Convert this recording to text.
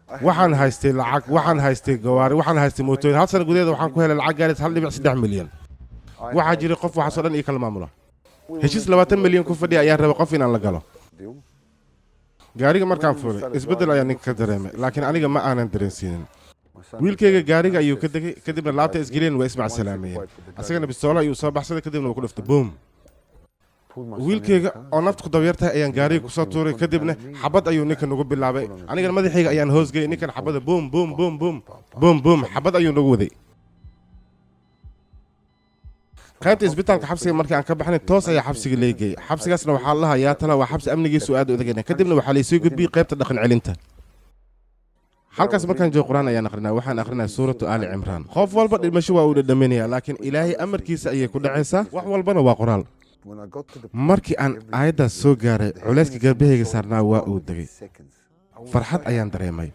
Waxaan haystay lacag, waxaan haystay gawaari, waxaan haystay mootooyin. Hal sana gudaheeda waxaan ku helay lacag gaaraysa 1.3 milyan. Waxaa jiray qof waxaasoo dhan ii kala maamula. Heshiis 20 milyan ku fadhiya ayaan rabay qof inaan la galo. Gaariga markaan fuulay, isbeddel ayaa ninka ka dareemay, laakiin aniga ma aanan dareensiinin. Wiilkayga gaariga ayuu ka degay, kadibna laabta isgeliyeen, waa ismacsalaameyeen. Asagana bistoolo ayuu soo baxsaday, kadibna wuu ku dhuftay, boom. Wiilkayga oo nafta ku dabyartahay ayaan gaariga kusoo tuuray, kadibna xabad ayuu ninka nagu bilaabay. Anigana madaxayga ayaan hoosgeyay. Ninkan xabada boom, boom, boom, boom, boom, boom, xabad ayuu nagu waday. Qaybta isbitaalka xabsiga markii aan ka baxnay, toos ayaa xabsiga leegeeyey. Xabsigaasna waxaa la hayaa tala waa xabsi amnigiisu aad u adagayna. Kadibna waxaa laysii gudbiyey qaybta dhaqan celinta. Halkaas markaan joogo, Qur-aan ayaan aqrinaa. Waxaan aqrinaa Suuratu Aali Cimraan. Qof walba dhimasho waa uu dhadhaminaya, laakiin Ilaahay amarkiisa ayay ku dhacaysaa. Wax walbana waa qoraal. Markii aan aayaddaas soo gaaray, culayska garbahayga saarnaa waa uu degay. Farxad ayaan dareemay.